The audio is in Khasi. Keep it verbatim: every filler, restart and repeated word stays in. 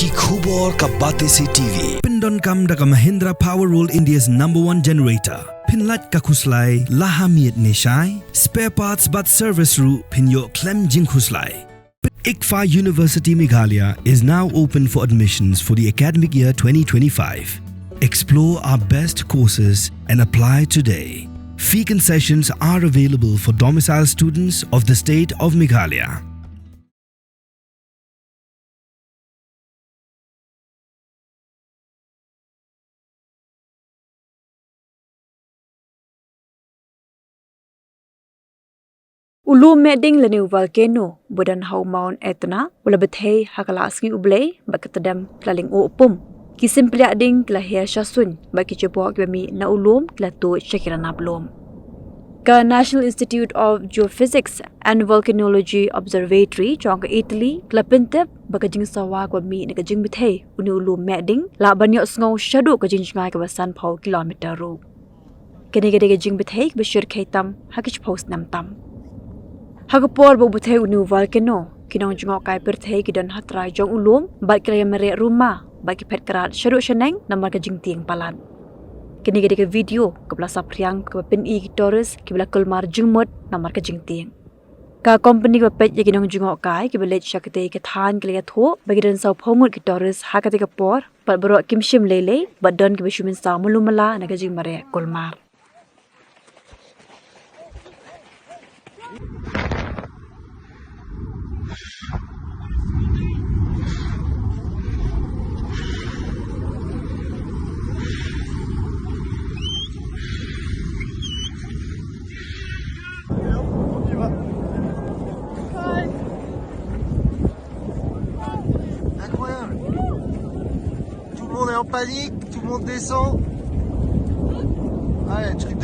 Ki khubor ka Batesi T V. Pyndonkam da ka Mahindra Power World, India's number one generator. Pynlait ka khuslai la ha miet ne shai. Spare parts bad service ruh phin ïoh khlem jingkhuslai. ICFAI University Meghalaya is now open for admissions for the academic year twenty twenty-five. Explore our best courses and apply today. Fee concessions are available for domicile students of the state of Meghalaya. U lum meh ding lane u volcano ba don ha u Mount Etna u la bthei ha ka la sngi U Blei bad ka tdem ka la lyngngoh pum. Ki sympliah ding ki la her sha suiñ bad ki jubor kiba mih na u lum ki la tuid sha ki ranab lum. Ka National Institute of Geophysics and Volcanology Observatory jong ka Italy ka la pyntip ba ka jingsawa kaba mih na ka jingbthei une u lum meh ding lah ban ïohsngew shaduh ka jingjngai kaba sanphew kilometer ruh. Kane ka dei ka jingbthei kaba shyrkhei tam ha ki shiphew snem tam. Ha ka por ba u bthei une u volcano, ki nongjngohkai pyrthei ki don ha trai jong u lum bad ki la ïamareh ruma bad ki phet krad shaduh shaneng namar ka jingtieng palat. Kane ka dei ka video kaba la saphriang kaba pyni ki tourist kiba la kulmar jingmut namar ka jingtieng. Ka kompani kaba peit ïa ki nongjngohkai kiba leit sha katei ka thaiñ ki la ïathuh ba ki don sawphew ngut ki tourist ha katei ka por bad baroh kim shim lei lei bad don kiba shu mynsaw malu mala na ka jingmareh kulmar. Incroyable. Tout le monde est en panique, tout le monde descend. Ah, le truc